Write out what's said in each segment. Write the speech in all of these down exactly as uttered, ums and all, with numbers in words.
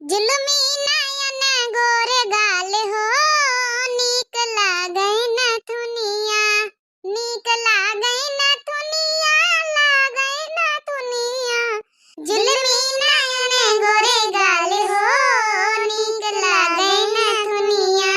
जुल्मी नयन गोर गाल हो, नीक लागै नथुनिया, नीक लागै नथुनिया, लागै नथुनिया। जुल्मी नयन गोर गाल हो, नीक लागै नथुनिया।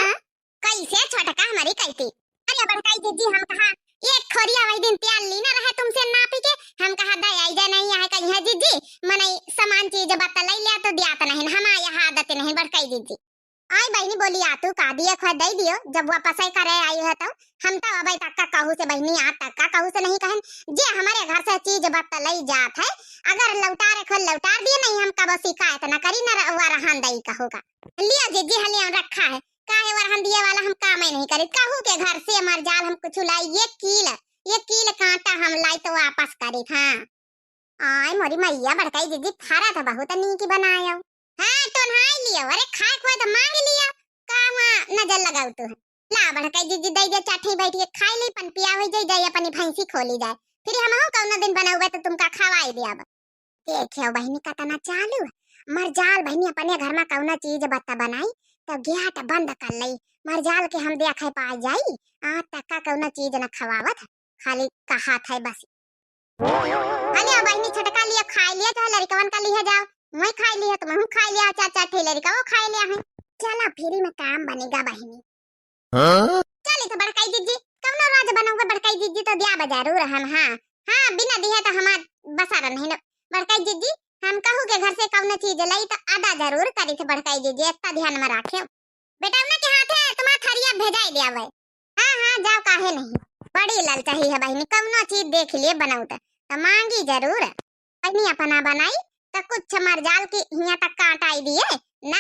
कैसे छोटका हमारी कहती? अरे बड़काई जिज्जी, हम कहा एक खोरिया वही दिन तेल लीना रहे तुमसे नापी के, हम कहा दे आई जाए नहीं आए कहीं है जिज्जी, मनई सामान चीज बत्ता लई लिया तो दियात नहीं, हम आया आदत नहीं बड़काई जिज्जी। आई बहिनी बोली, आ तू का दिए खोए दे दियो, जब वापस आई करे आई है तो हम तो अबे तक का कहू से बहिनी, आज तक का कहू से नहीं कहन, जे हमारे घर से चीज बत्ता लई जात है, अगर लौटारे खोए लौटार दिए नहीं, हम कबो शिकायत न करी न रउआ रहन दई कहू का। लियो जिज्जी, हलिया रखा है, काहे वरहन दिए वाला हम कामे नहीं करित, कहू के घर से मरजाल हम कुछ लाई, ये कील, ये कील कांटा हम लाई तो वापस करित। हाँ। आय मोरी मैया, बड़काई जिज्जी, फरा तो बहुत नीक बनायो। हाँ, तो नहाई लियो, अरे खाए खोए तो मांग लियो, का हुआ नजर लगाऊ तू है। ला बड़काई जिज्जी, दे दे चाठी बैठ के खाई ली, पन पिया हो जाई, जाई अपनी भैंसी खोली जाए, फिर हमहू कौनो दिन बनौबे तो तुमका खवाई दियाब। देखियो बहिनी, कतना चालू है। मरजाल बहिनी अपने घर में कौनो चीज बत्ता बनाई, तो गेट बंद कर लई। मरजाल के हम देखे पाई जाई, आज तक का कौनो चीज न खवावत है, खाली कहात है बस। अरे बहिनी, छोटका लिए खाई लिया, चाहे लड़कवन का लिए जाओ, वही खाई लिया, तुम खाई लिया, चार चार ठे लड़का वो खाई लिया है। चला, फ्री में काम बनेगा बहिनी। हाँ? चली तो बड़काई जिज्जी, कौनो रोज बनौबे बड़काई जिज्जी तो दिया बजारू रहन। हाँ, हाँ, बिना दिहे तो हमार बसारा नहीं न। बड़काई जिज्जी, हम कहू के घर से कौनो चीज लाई तो अदा जरूर करी थे बड़काई जिज्जी, इतना ध्यान में राखे। बेटा उन्हें के हाथे तुम्हार थरिया भेजाई दिया वै। हाँ, हाँ, जाओ, काहे नहीं। बड़ी ललचाही है बहिनी, कौनो चीज देख लिए बनौत तो मांगी जरूर। बहिनी अपना बनाई तो कुछ मरजाल की हियां तक कांटा आई दिए ना।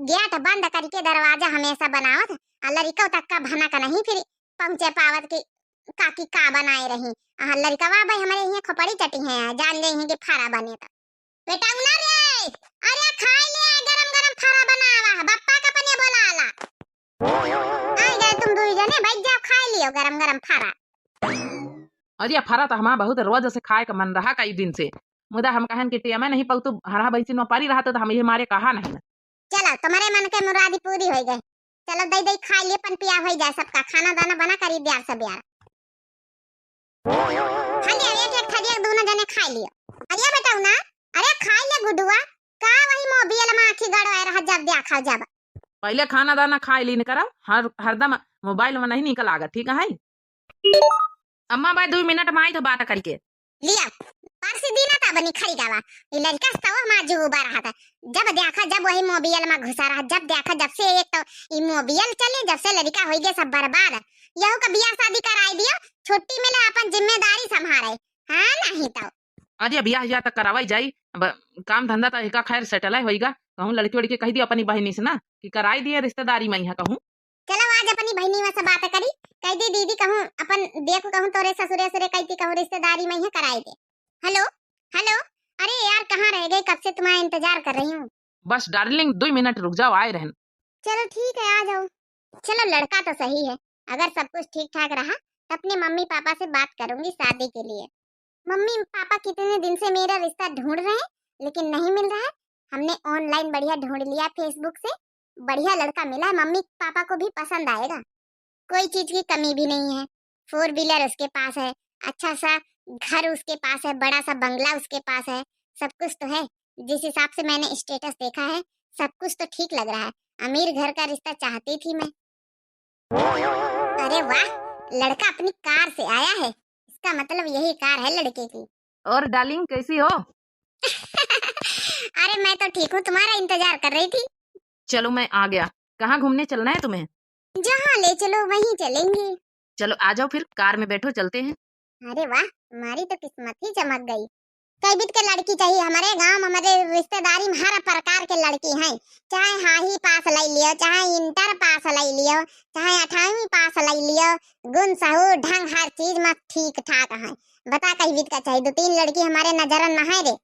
गेट बंद करके दरवाजा हमेशा बनावत, आ लड़िकव तक का भनक नहीं फिर पहुँचे पावत कि काकी का बनाए रही। आ लड़िकवा भाई हमरे हियां खोपड़ी चटी है, जान ले कि फरा बने तो। बेटा उना रे, अरे खाई ले, गरम गरम फरा बनावा है, बप्पा का पनिया बोलाला। आ गए तुम दुई जने, बैठ जाओ, खाई लियो गरम गरम फरा। अरे फरा तो हमार बहुत रोज से खाए का मन रहा कई दिन से, मुदा हम कहन कि टेमे नहीं पौतू, हरहा भैंसी नौपारी रहा तो हम ये मारे कहा नहीं। चलो, तुम्हारे मन के मुरादी पूरी होई गए। चलो, दई दई खाई लिए, पन पिया होई जाए सबका, खाना दाना बना करी द्यार सब यार। हाँ जी, एक एक थरिया दोनों जने खाई लियो। अरे बेटा उना, अरे खाई ले गुडुआ, का वही मोबाइल में आँखी गड़वाए रहा, जब द्या खाओ जब। पहले खाना दाना खाई लीन करब, हर, हरदम मोबाइल में नहीं निकल आगा, ठीक है? अम्मा, बा दुई मिनट में आई तो बात करिके। लिया, परसी दीना ता बनी खरी गावा। ई लड़िका सवा मा जो उबा रहा था। जब देखा, जब वही मोबियल मा घुसा रहा, जब देखा, जब से एक तो ई मोबियल चले, जब से लड़िका होई गए सब बर्बाद। यहू का बियाह शादी कराई दियो, छुट्टी मिले, अपन जिम्मेदारी संभारे। हाँ, नहीं तो। अरे, बियाह या तक करावाई जाई। अब काम धंधा तो एका खैर settle है होईगा। कहूँ लड़की वड़की कह दियो अपनी बहिनी से ना कि कराई दिए रिश्तेदारी में यहाँ कहूँ। चलो, आज अपनी बहिनी में से बात करी, कह दी, "दीदी कहूँ अपन देखो, कहूँ तोरे ससुरे ससुरे कहती कहूँ रिश्तेदारी में ही कराई दे।" हेलो, हेलो, अरे यार, कहाँ रह गए? कब से तुम्हारा इंतजार कर रही हूँ। बस डार्लिंग, दो मिनट रुक जाओ, आए रहन। चलो ठीक है, आ जाओ। चलो, लड़का तो सही है, अगर सब कुछ ठीक ठाक रहा तो अपने मम्मी पापा से बात करूंगी शादी के लिए। मम्मी पापा कितने दिन से मेरा रिश्ता ढूंढ रहे हैं, लेकिन नहीं मिल रहा है। हमने online बढ़िया ढूंढ लिया Facebook से, बढ़िया लड़का मिला है, मम्मी पापा को भी पसंद आएगा। कोई चीज की कमी भी नहीं है। Four wheeler उसके पास है, अच्छा सा घर उसके पास है, बड़ा सा बंगला उसके पास है, सब कुछ तो है। जिस हिसाब से मैंने status देखा है, सब कुछ तो ठीक लग रहा है। अमीर घर का रिश्ता चाहती थी मैं। अरे वाह, लड़का अपनी कार से आया है, इसका मतलब यही कार है लड़के की। और डार्लिंग, कैसी हो? अरे, मैं तो ठीक हूँ, तुम्हारा इंतजार कर रही थी। चलो, मैं आ गया। कहाँ घूमने चलना है तुम्हें? जहाँ ले चलो, वहीं चलेंगे। चलो, आ जाओ फिर, कार में बैठो, चलते हैं। अरे वाह, हमारी तो किस्मत ही चमक गई। कई बीत के लड़की चाहिए हमारे गांव में, हमारे रिश्तेदारी में हर प्रकार के लड़की हैं, चाहे हाही पास ले लियो, चाहे इंटर पास ले लियो, चाहे अठारहवीं पास ले लियो, गुण सहूर ढंग हर चीज में ठीक ठाक हैं। बता कई बीत का चाहिए, दो तीन लड़की हमारे नजरन में है रे।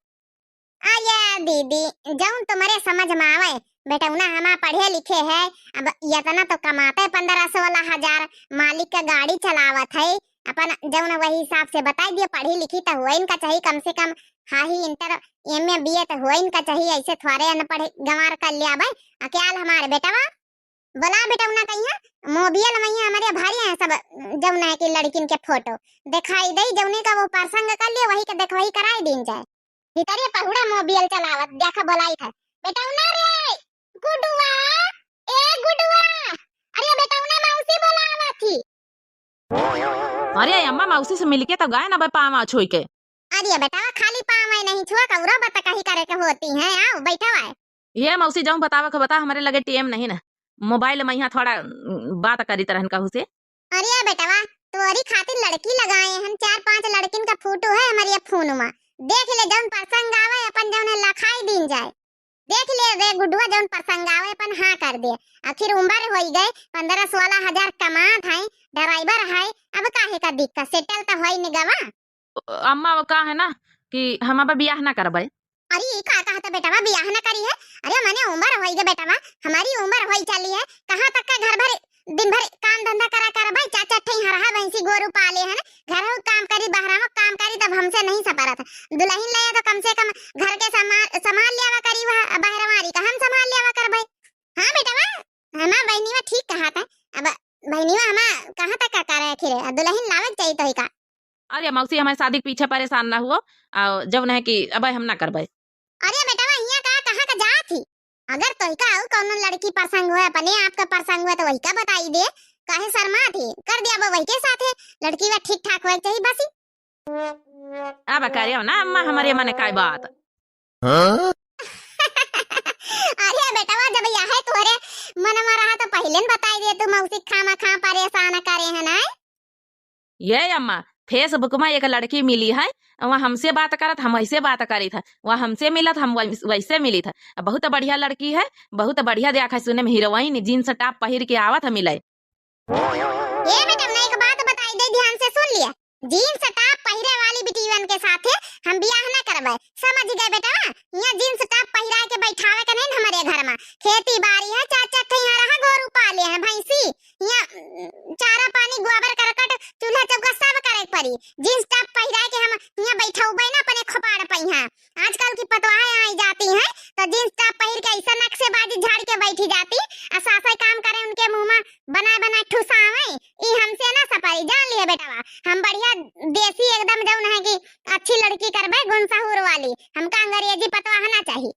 अरे दीदी, जौन तुम्हारे समझ में आवे, बेटौना हमार पढ़े लिखे है, अब इतना तो कमाते पन्द्रह सोलह हजार, मालिक का गाड़ी चलावत है, अपन जौन वही हिसाब से बताई दिए, पढ़ी लिखी त हुए इनका चाहिए, कम से कम high inter, M A, B A त हुए इनका चाहिए, ऐसे थोड़े अनपढ़ गंवार कर लिया भाई। अकेल हमारे बेटवा, बोला बेटौना कहिया, मोबियल मइहाँ हमरे भारी हैं सब, जौन है कि लड़किन के फोटो दिखाई दे, जौने का वो प्रसंग कर लिए, वही के देखवाई कराई दीन जाए। भीतरे पहुड़ा मोबियल चलावत, देखा बोलाई था, "बेटौना रे, गुडुआ, ए गुडुआ, अरे बेटौना मौसी बोलावत थी।" अरे अम्मा, मौसी से मिलके तो गए ना बे पाँव छुई के। अरे बेटा, खाली पाँव नहीं छुआ, कौरो बतकही करे के होती है, आओ बैठो आए। ये मौसी जौन बतावे के बता, हमरे लगे टेम नहीं ना, मोबाइल मइहाँ थोड़ा, उम, बात करी तरहन कहू से। अरे बेटवा, तोरी खातिर लड़की लगाए हन, चार पांच लड़किन का फोटो है हमारे ये फोन में। देख ले, जौन पसंद आवे अपन जौन है लखाई दीन जाए। देख ले रे गुडुआ, जौन पसंद आवे अपन हाँ कर दे। आखिर उम्र होई गए, पन्द्रह सोलह हजार कमात है, ड्राइवर है, अब काहे का दिक्कत, सेटल तो होई न गवा। अम्मा वो का है ना कि हम अब बियाह ना करबे। अरे ई का कहत बेटवा, बियाह ना करी है? अरे मने उम्र होई गे बेटवा, हमारी उम्र होई चली है, कहाँ तक का घर भर दिन भर काम धंधा करा करबे? चार चार ठे हरहा भैंसी गोरू पाले हैं, घर हो काम करी, बहरा में काम करी, तब हमसे नहीं सपरत। दुल्हन ले तो कम से कम घर के संभाल, संभाल लियावा करी, वह बहरवारी का हम संभाल लियावा करबे। हाँ बेटवा, हमार बहनीवा ठीक कहा था। अब बहनीवा हमार कहाँ तक का करे आखिर, दुल्हन लावे के चाहिए तो ही का। अरे मौसी, हमारे शादी के पीछे परेशान ना हुओ, और जब नहीं कि अब हम ना करबे। अरे बेटवा, हियाँ का कहाँ का जात ही? अगर तोहिका अउ कौनो लड़की पसंद हुए, अपने आप का पसंद हुए तो वही का बताई दे, काहे शर्मात ही? कर दिया अब वही के साथे, लड़की वा ठीक ठाक होए के चाहिए बस ही। अब करियो ना अम्मा, हमरे मने काय बात। हाँ? अरे बेटवा, जब यह तोहरे मन में रहा तो पहले न बताई दे, तू मौसी खामा खा परेशान करे है ना। ये अम्मा, Facebook में एक लड़की मिली है, वह हमसे बात करत, हम वैसे बात करी था, वह हमसे मिलत, हम वै-, वैसे मिली था। बहुत बढ़िया लड़की है, बहुत बढ़िया देखा सुने में हीरोइन, जींस टॉप पहिर के आवत है मिले। ए बेटा, मैं एक बात बताई दे, ध्यान से सुन लिया। जींस टॉप पहिरे वाली बिटियन के साथे हम बियाह ना करबे, समझ गए बेटवा? यहाँ जींस टॉप पहिरा के बैठावे के नहीं हमरे घर में। खेती बाड़ी है, चार चार ठे यहाँ रहा, गोरू पाले हैं, भैंसी, यहाँ, उम, चारा पानी, गोबर करकट, चूल्हा चौका सब करे के पड़ी। जींस टॉप पहिरा के हम यहाँ बैठौबे ना अपने खोपाड़ पे यहाँ। आजकल की पतवाहें आई जाती हैं तो जींस टॉप पहिर के ऐसा नक्शेबाजी झाड़ के बैठी जाती, आ सासै काम करे उनके मुँह में बनाए बनाए ठुसावे। ई हमसे ना सपरी, जान लिए बेटवा। हम बढ़िया देसी एकदम जौन है कि अच्छी लड़की करबे, गुण सहूर वाली। हमका अंग्रेजी पतवाह ना चाही।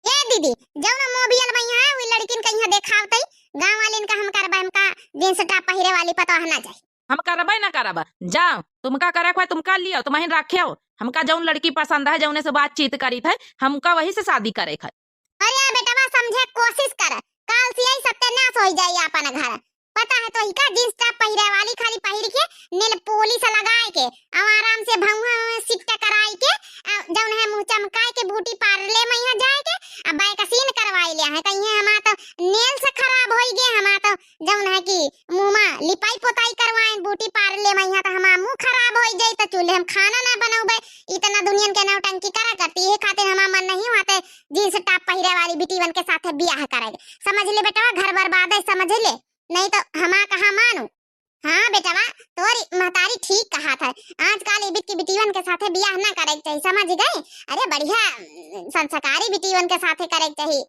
ए दीदी, जौन मोबियल में यहाँ है, वही लड़किन का यहाँ देखावतई, गाँव वालिन का हम करबे, हमका जींस टॉप पहिरे वाली पतवाह ना चाही। हम करबे ना करब, जाओ, तुमका करे के होय, तुम कर लियो, तुम ही रखे हो। हमका जौन लड़की पसंद है, जौने से बातचीत करी थे, हमका वही से शादी करे के है। अरे बेटवा, समझे कोशिश कर, काल से यही सत्यानाश हो जाई अपन घर। पता है तो ही का, जींस टॉप पहिरे वाली खाली पहिर के, नेल पॉलिश लगाए के, अब आराम से भौंहा में सिट कराए के, आ, जौन है मुँह चमकाए के, ब्यूटी पार्लर में यहाँ जाए के, आ वैक्सीन करवाई ले है। कहीं हमार तो नेल्स खराब होई गे, हमार तो जौन है कि मुँह में लिपाई पोताई करवाए, ब्यूटी पार्लर में यहाँ तो हमार मुँह खराब होई जाई, तो चूल्हे हम खाना ना बनौबे। इतना दुनियन के नौटंकी करा करती है, खातिर हमार मन नहीं हुआ ते जींस टॉप पहिरे वाली बिटियन के साथे बियाह करे। समझ ले बेटवा, घर बर्बाद है, समझ ले, नहीं तो हमार कहा मानू। हाँ बेटवा, तोरी महतारी ठीक कहा था, आजकल इबित की बिटियन के साथे बियाह ना करे के चाहिए, समझ गए? अरे बढ़िया, उम, संस्कारी बिटियन के साथे करे के चाहिए।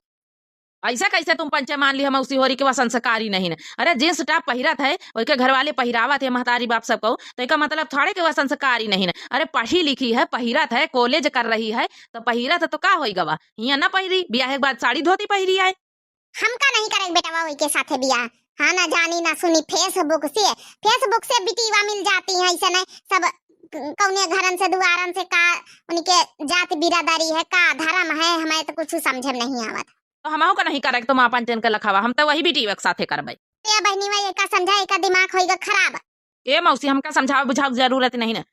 ऐसा कैसे तुम पंचे मान ली हम उसी होरी के वह संस्कारी नहीं न? अरे जींस टॉप पहिरत है, ओके घर वाले पहिरावत है, महतारी बाप सब को, तो एका मतलब थोड़े के वह संस्कारी नहीं न। अरे पढ़ी लिखी है, पहिरत है, कॉलेज कर रही है, तो पहिरत तो का होई गवा, हियाँ ना पहिरी, बियाह के बाद साड़ी धोती पहिरी आए। हमका नहीं करे बेटवा ओई के साथे बियाह। हाँ, ना जानी ना सुनी Facebook से, Facebook से बिटिया मिल जाती हैं, ऐसे नहीं सब क-, कौने घरन से दुआरन से का उनके जात बिरादरी है, का धर्म है, हमें तो कुछ समझे में नहीं आवत। तो हमहू का नहीं करे, तुम अपन जन के लखावा, हम तो वही बिटिया के साथे करबे। ए बहनी, वही एका समझा, एका दिमाग होई गा खराब। ए मौसी, हमका समझावे बुझावे के जरूरत नहीं ना।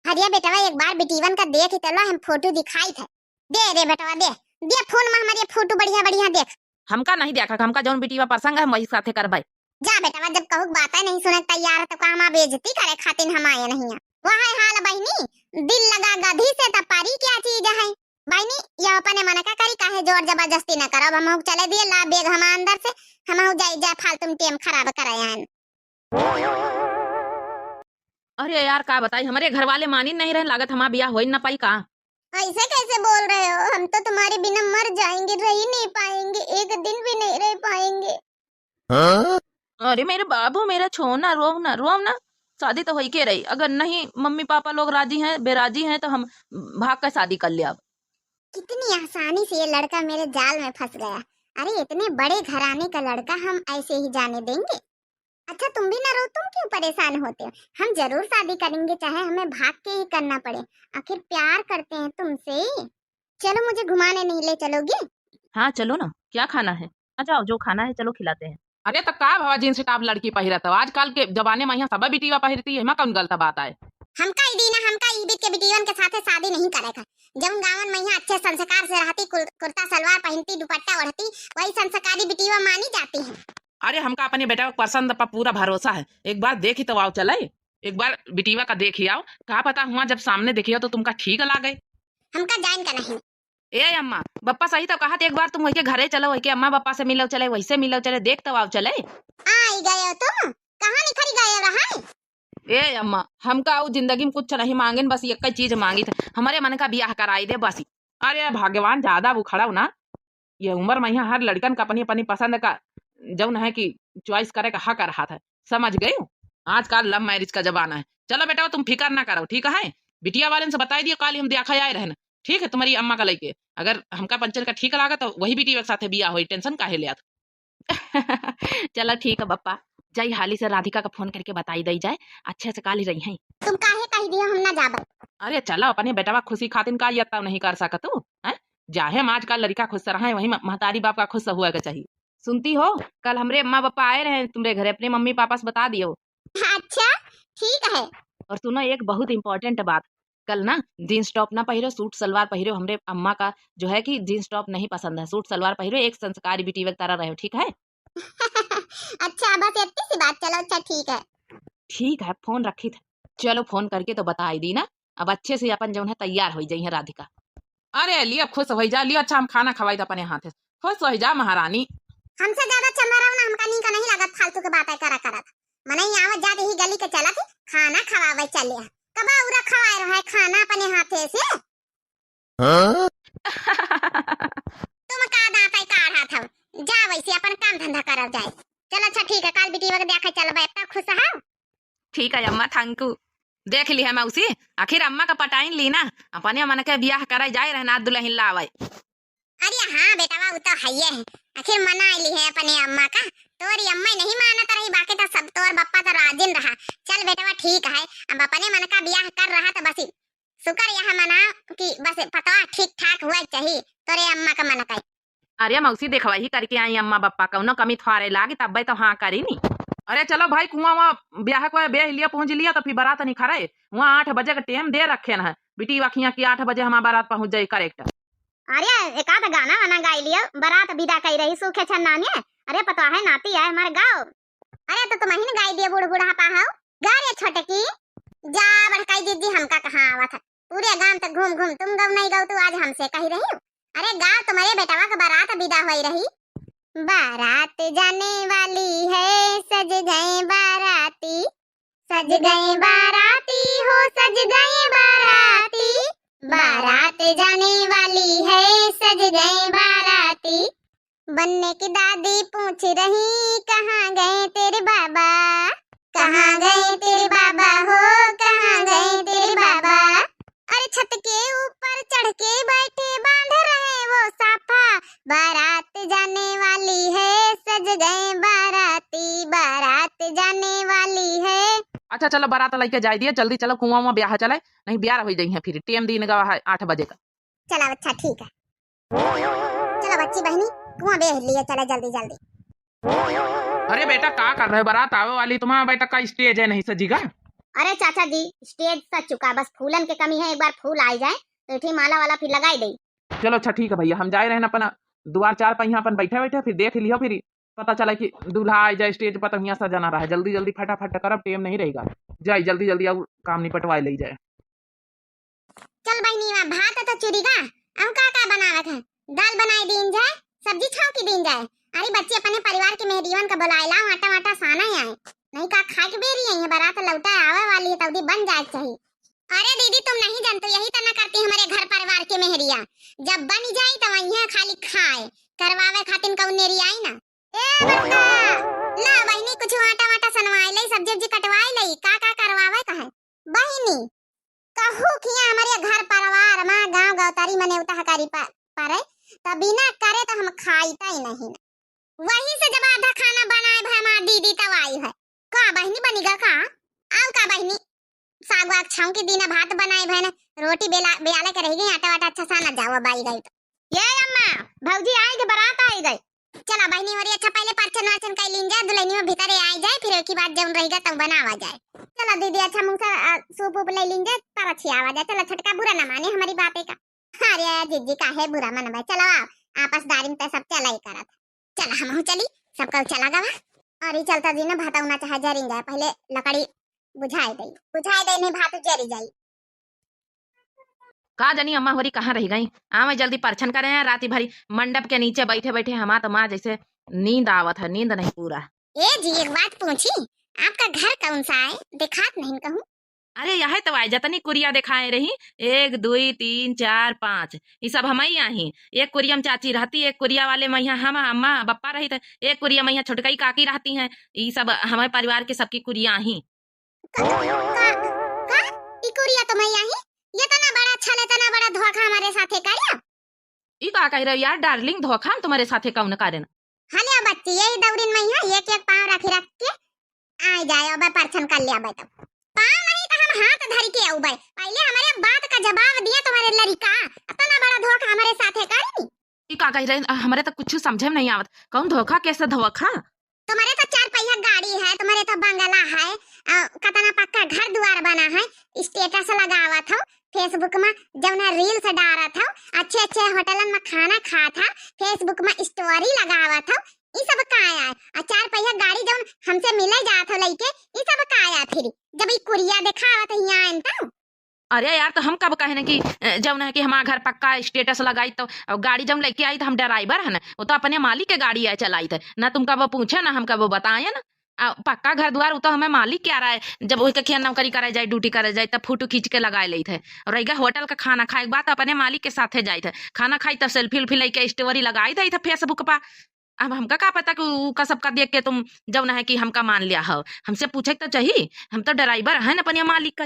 अरे बेटवा, एक बार बिटियन का देख ही तो लो, हम फोटो दिखाई थे। दे रे बेटवा, दे, दे फोन में हमारे फोटो बढ़िया बढ़िया देख। हमका नहीं देखा, हमका जौन बिटिया पसंद है, हम वही साथे करबे। जा बेटवा, जब कहू बातें नहीं सुने तैयार है, तो का हमार बेइज्जती करे खातिर हम आए नहीं है? वह है हाल बहिनी, दिल लगा गधी से, तो परी क्या चीज है? बहिनी, यह अपने मन का करी, काहे जोर जबरदस्ती न करब। हमहू चले दिए, ला बैग हमार अंदर से, हमहू जाई, जा फालतू में टेम खराब करे आन। अरे यार, का बताई, हमरे घर वाले मानी नहीं रहन, लागत हमार बियाह होई ना पाई का। ऐसे कैसे बोल रहे हो? हम तो तुम्हारे बिना मर जाएंगे, रह ही नहीं पाएंगे, एक दिन भी नहीं रह पाएंगे। हाँ? अरे मेरे बाबू, मेरा छोना, रोव ना, रोव ना। शादी तो होई के रही, अगर नहीं मम्मी पापा लोग राजी हैं, बेराजी हैं, तो हम भाग के शादी कर ले अब। कितनी आसानी से ये लड़का मेरे जाल में फंस गया। अरे, इतने बड़े घराने का लड़का हम ऐसे ही जाने देंगे? अच्छा, तुम भी ना रो, तुम क्यों परेशान होते हो? हम जरूर शादी करेंगे, चाहे हमें भाग के ही करना पड़े। आखिर प्यार करते हैं तुमसे। चलो, मुझे घुमाने नहीं ले चलोगे? हाँ, चलो ना, क्या खाना है? आ जाओ, जो खाना है, चलो खिलाते हैं। अरे, त का भवा जींस टॉप लड़की पहिरत हो? आजकल के जमाने में यहाँ सब बिटिया पहिरती है, एमा कौन गलत बात आए? हमका ई दीना, हमका ई बीत के बिटियन के साथे शादी नहीं करे का। जौन गाँवन में यहाँ अच्छे संस्कार से रहती, कुर-, कुर्ता सलवार पहनती, दुपट्टा ओढ़ती, वही संस्कारी बिटिया मानी जाती है। अरे, हमका अपने बेटा के पसंद पर पूरा भरोसा है, एक बार देखी तो आओ चले, एक बार बिटिया का देखी आओ, का पता हुआ जब सामने देखी हो तो तुमका ठीक लागे। हमका जान का नहीं। ए अम्मा, बप्पा सही तो कहत, एक बार तुम वही के घरे चलो, वही के अम्मा बप्पा से मिलो चले, वही से मिलो चले, देख तो आओ चले। आई गए हो तुम, कहाँ निखरी गए रहा? ए अम्मा, हमका ऊ जिंदगी में कुछ नहीं मांगेन, बस एक ही चीज मांगी थे, हमरे मन का बियाह कराई दे बस। अरे भगवान, ज्यादा उखड़ाओ ना, ये उम्र में यहाँ हर लड़कन का अपनी अपनी पसंद का जौन है कि चॉइस करे का हक रहत है, समझ गई? आजकल लव मैरिज का जमाना है। चलो बेटा, तुम फिकर ना करो, ठीक है? बिटिया वालन से बताई दियो, काल हम देखा आए रहन, ठीक है, तुम्हारी अम्मा का लइके। अगर हमका पंचन का ठीक लागा तो वही बिटिया के साथे बियाह होई, टेंशन काहे लेत? चलो ठीक है बप्पा, जाई हाली से राधिका का फोन करके बताई दई जाए, अच्छे से काल ही रही हैं। तुम काहे कही दियो हम ना जाबे? अरे चलो, अपने बेटवा खुशी खातिन का यत्ता नहीं कर सकत तू, हैं? जाहे हम आजकल लड़का खुश रहे, वही म-, महतारी बाप का खुश हुआ के चाहिए। सुनती हो, कल हमरे अम्मा पापा आए रहे तुमरे घरे, अपने मम्मी पापा से बता दियो। अच्छा, ठीक है। और सुनो, एक बहुत इंपॉर्टेंट बात, कल ना जींस टॉप ना पहिरो, सूट सलवार पहिरो। हमरे अम्मा का जो है कि जींस टॉप नहीं पसंद है, सूट सलवार पहिरो, एक संस्कारी बिटिया की तरह रहो, ठीक है? अच्छा, बस इतनी सी बात, चलो अच्छा ठीक है। ठीक है, फोन रखी थे। चलो, फोन करके तो बताई दी ना, अब अच्छे से अपन जौन है तैयार होई जाई है राधिका। अरे लियो, खुश होई जा, लियो, अच्छा हम खाना खवाई तो अपने हाथे, खुश होई जा महारानी। हमसे ज्यादा चंदा राव ना हमका नीक नहीं लागत फालतू के बातें करा करत। मनई आवत जात ही गली के चलत ही खाना खवावे चले, कबा उरा खवाए रहे खाना अपने हाथे से। हाँ? तुम का दांत आई काढ़ा था, जा वैसे अपन काम धंधा करल जाए। चल अच्छा ठीक है, काल बिटिया के देखे चलबे, इतना खुश है। ठीक है अम्मा, thank you। देख ली है मौसी, आखिर अम्मा का पटाइन ली ना, अपने मन के बियाह करे जाए रहना दुल्हन लावे। अरे हाँ बेटवा, वो तो हइये है, आखिर मना ली है अपने अम्मा का। तोरी अम्मा ही नहीं मानत रही, बाकी तो सब तोर बप्पा तो राजिन रहा। चल बेटवा ठीक है, अब अपने मन का बियाह कर रहा तो बस शुक्र यह मना कि बस पतवा ठीक ठाक हुआ चाहिए, तोरे अम्मा का मन का। अरे मौसी, देखवा ही करके आई अम्मा बप्पा, कौनो कमी थोड़े लागी, तब्बे तो हाँ करी नी। अरे चलो भाई, कुआं वहाँ ब्याह को ब्याह लिया पहुँच लिया तो फिर बारात निखरे। वहाँ आठ बजे का टेम दे रखे न है बिटिया खिया कि आठ बजे हमार बारात पहुँच जाई करेक्ट। अरे एक आध गाना वाना गाई लियो, बारात विदा कई रही सूखे छन्ना में। अरे पतवा है नाती है हमारे गाँव। अरे तो तुम ही न गाई दिए बूढ़ बूढ़ा पाहो। गा रे छोटकी, जा बड़काई दीदी, हमका कहाँ आवत है, पूरे गांव तक घूम घूम तुम गौ नहीं गौ, तू आज हमसे कही रही हो। अरे गाँव तुम्हारे बेटवा का बारात विदा होई रही। बारात जाने वाली है, सज गए बाराती, सज गए बाराती हो, सज गए बाराती। बारात जाने वाली है, सज गए बाराती। बन्ने की दादी पूछ रही, कहाँ गए तेरे बाबा, कहाँ गए तेरे बाबा हो, कहाँ गए तेरे बाबा। अरे छत के ऊपर चढ़ के बैठे, बांध रहे वो साफा। बारात जाने वाली है, सज गए बाराती, बारात जाने वाली है। अच्छा चलो, बारात लइके जाए दिए, जल्दी चलो, कुआं में ब्याह चले, नहीं ब्याह हो जाई है फिर, टेम दिन गवा है आठ बजे का। चलो अच्छा ठीक है। चलो बच्ची बहनी, कुआं बेह लिए चले जल्दी जल्दी। अरे बेटा, का कर रहे हो? बारात आवे वाली, तुम्हारा अबे तक का स्टेज है नहीं सजी का? अरे चाचा जी, स्टेज सज चुका, बस फूलन के कमी है, एक बार फूल आए जाए तो इठी माला वाला फिर लगाई दे। चलो अच्छा ठीक है भैया, हम जाए रहे अपन दुआर चार पहिया अपन बैठे बैठे, फिर देख लियो, फिर पता चला कि दूल्हा आ जाए स्टेज पर, तो हियां सजना रहा। जल्दी जल्दी फटाफट करब, टेम नहीं रहेगा। जाए जल्दी जल्दी, और काम निपटवाए ले जाए। चल बहिनी, वा भात तो चुरी गा, अउ का का बनावत है? दाल बनाए दीन जाए, सब्जी छौंकी दीन जाए। अरे बच्ची, अपने परिवार के मेहरियन का बुलाए लाओ, आटा वाटा साना ही आए। नहीं का खाए के बेरी है, बारात लौटा आवे वाली है, तौदी बन जाए के चाही। अरे दीदी, तुम नहीं जानते, यही तना करती हमारे घर परिवार के मेहरिया। जब बन जाई तो वहीं खाली खाए, करवावे खातिर कौन नेरी आई ना। ए बड़का, ला बहिनी, कुछ आटा वाटा सनवाए लई, सब्जी उब्जी कटवाए लई, का का करवावे का है? बहिनी, कहू किया हमारे घर परिवार मा गाँव गौतारी मने उताह करी प-, परे, त बिना करे त हम खाइता ही नहीं। वही से जब आधा खाना बनाए भए हमार दीदी तब आई है। का बहिनी बनी गा का? आउ का बहिनी? साग वाग छौंकी दीना, भात बनाए भए न, रोटी बेला, बेला के रह गई, आटा वाटा अच्छा साना जावा बाई गई तो। ये अम्मा, भौजी आई गई, बारात आई गई। चला बहिनी, होरी अच्छा पहले परछन वरछन कई लीन जाए, दुल्हनिया भीतरे आई जाए, फिर एक ही बात जौन रहिगा तब बनावा जाए। चला दीदी, अच्छा मुँह से, अ, सूप उप ले लीन जाए, तब अच्छी आवा जाए। चला छोटका बुरा ना माने हमारी बातें का। अरे जिज्जी काहे बुरा मनबे, चला आओ, आपसदारी में तो सब चला ही करत। चला हमहू चली, सब कल चला गवा। और ई चलता जी ना भाता उना चाहे जरी जाए, पहले लकड़ी बुझाए दे, बुझाए दे नहीं भात जरी जाई। का जानी अम्मा होरी कहाँ रहि गई। आवे जल्दी परछन करे हैं, राती भरी मंडप के नीचे बैठे बैठे हमार तो माँ जैसे नींद आवत है, नींद नहीं पूरा। ए जी, एक बात पूछी, आपका घर कौन सा है? दिखात नहीं कहूँ। अरे यह तो आए जतनी कुरिया दिखाए रही, एक, दुई, तीन, चार, पाँच, ई सब हमई आही। एक कुरिया में चाची रहती, एक कुरिया वाले में यहाँ हम अम्मा बप्पा रही थे, एक कुरिया में यहाँ छोटकई काकी रहती हैं। ई सब हमारे परिवार के सबकी कुरिया आही। का, का, का? ई कुरिया तो मैं आही? ये तना बड़ा छल, तना बड़ा धोखा हमारे साथे करिया। ई का कह रहे हो यार डार्लिंग, धोखा हम तुम्हारे साथे कौन करेन? हले बच्ची, यही दौरिन में यहाँ एक एक पाँव रखी रख के आ जाए, अब परछन कर ले अबे तब। पाँव नहीं तो हम हाथ धर के अउबे। पहले हमारे बात का जवाब दिया तुम्हारे लड़िका, इतना बड़ा धोखा हमारे साथे करी। ई का कह रहे, हमरे तो कुछ समझे में नहीं आवत, कौन धोखा, कैसे धोखा? तुम्हारे तो चार पहिया गाड़ी है, तुम्हारे तो बंगला है, अ, कतना पक्का घर दुआर बना है, status लगावत हो Facebook में, जौन है reels डारत हो, अच्छे अच्छे होटलन में खाना खात हो, Facebook में story लगावत हो, ई सब का आय? आ चार पहिया गाड़ी जौन हमसे मिले जात हो लइके, ई सब का आय फिर? जब ई कुरिया देखावत हियाँ आइन तो। अरे यार, तो हम कब कहने कि, अ, जौन है कि हमार घर पक्का status लगाई तो, और गाड़ी जौन लेके आई तो हम driver है ना, वो तो अपने मालिक के गाड़ी आए चलाई थे ना, तुम कब पूछे ना हम कब बताए ना। आ, पक्का घर दुआर वो तो हमें मालिक क्या रहा है, जब वही के नौकरी करे जाए, duty करे जाए तब photo खींच के लगाए लेते हैं। और रह गया होटल का खाना खाए के बाद अपने मालिक के साथे जाए थे, खाना खाई तब selfie उल्फी लेके story लगाई दे थे Facebook पर। अब हमका का पता कि उ का सबका देख के तुम जौन है कि हमका मान लिया हो, हमसे पूछे के तो चाहिए, हम तो driver है ना अपने मालिक का।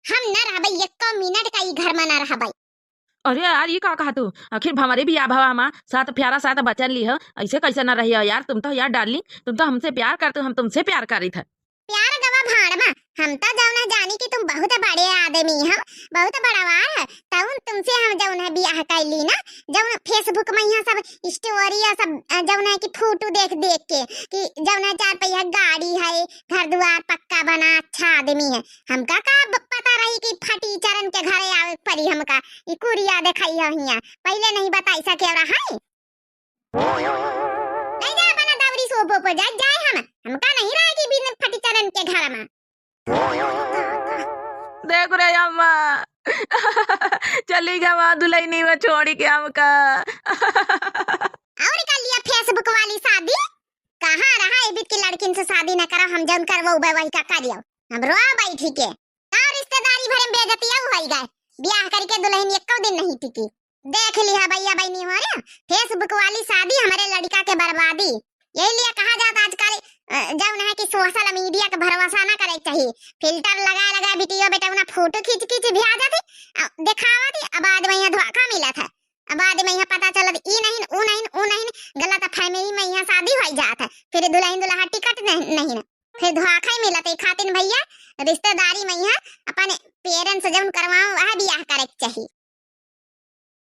हम न रहबै, एको मिनट का ई घर में न रहबै। अरे यार, ई का कहा तू? आखिर भंवरे बियाह भवा हमा, सात प्यारा सात बचन ली हो, ऐसे कैसे न रही हो यार? तुम तो यार डार्लिंग, तुम तो हमसे प्यार करते हो, हम तुमसे प्यार करी थे। प्यार गवा भाड़ मा, हम तो जौन है जानी कि तुम बहुत बड़े आदमी हो, बहुत बड़वार है, तौन तुमसे हम जौन है बियाह कैली ना, जौन Facebook में यहाँ सब story या सब, अ, जौन है कि photo देख देख के कि जौन है चार पहिया गाड़ी है, घर दुआर पक्का बना, अच्छा आदमी है। हमका का ब-, पता रही कि फटीचरन के घरे आवे के परी हमका, ई कुरिया देखई हो हियाँ। पहिले नहीं बताई सके रहा है। नहीं जा बना दौरी सो पो पो जाए, जाए हम। हमका नहीं रहे कि बिन फटीचरन के घर में। देख रे अम्मा, चली गवा दुल्हनी में छोड़ी के हमका। और कर लिया Facebook वाली शादी? कहाँ रहा ए बीत की लड़किन से शादी न करा, हम जौन करवउबे वही का करियो। हम रोआ बैठी के। का रिश्तेदारी भरे में बेइज्जती अब होई गए। बियाह करके दुल्हन एको दिन नहीं टिकी। देख लिहा भैया बहनी हो रे, Facebook वाली शादी हमारे लड़का के बर्बादी। यही लिए कहा जाता आजकल, अ, जौन है कि social media के भरोसा ना करे के चाहिए। Filter लगा लगा video बेटौना photo खींच खींच भेजत है, अ, दिखावत है, अब बाद में यहाँ धोखा मिलत है। अब बाद में यहाँ पता चलत ई नहीं, ऊ नहीं, ऊ नहीं, गलत family में यहाँ शादी होई जात है, फिर दुल्हन दुल्हा टिकट नहीं, नहीं, फिर धोखा ही मिलत है। खातिन भैया रिश्तेदारी में यहाँ अपन parents जौन करवाओ वह बियाह करे के चाहिए।